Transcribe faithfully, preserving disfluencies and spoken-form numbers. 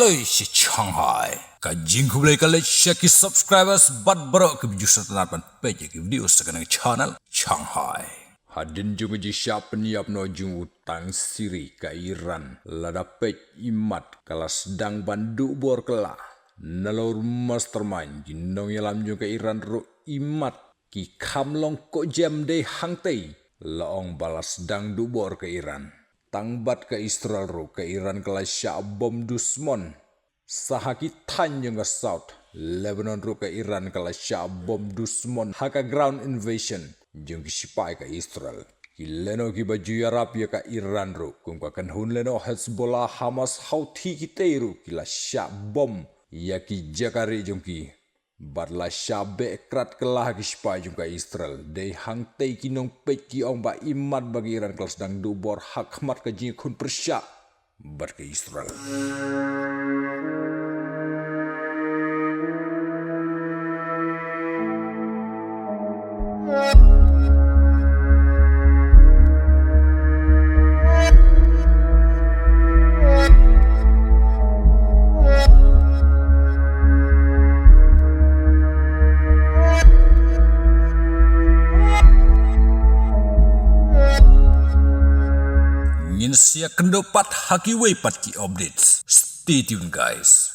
Lei shi Shanghai. Ka jingkhublei ka leit sha ki subscribers bad baroh ki ba ju sngewtynnat ban peit ïa ki video sha kane ka channel Shanghai. Hadien jong ka jingshah pynïap noh jong u tang Syria, ka Iran, lada peit imat ka la sdang ban duh bor kylla. Nalor mastermind, ki nongïalam jong ka Iran ruh imat ki kham long ko jem dei hangtei la ong ba la sdang duh bor ka Iran. Tang bad ka Israel ruh ka Iran ka la shah bom dusmon. Sa ha ki thaiñ jong ka South Lebanon ruh ka Iran ka la shah bom dusmon ha ka ground invasion jong ki sipai ka Israel. Ki lehnoh ki ba ju ïarap ïa ka Iran ruh kum ka kynhun lehnoh Hezbollah, Hamas, Houthi kitei ruh ki la shah bom ïa ki jaka rieh jong ki. Bad la shah beh krat kylla ha ki sipai jong ka Israel. Dei hangtei ki nongpeit ki ong ba imat ba ka Iran ka la sdang duh bor ha khmat ka jingïakhun pyrshah bad ka Israel. Ngin sa ïakynduh pat ha kiwei pat ki updates. Stay tuned, guys.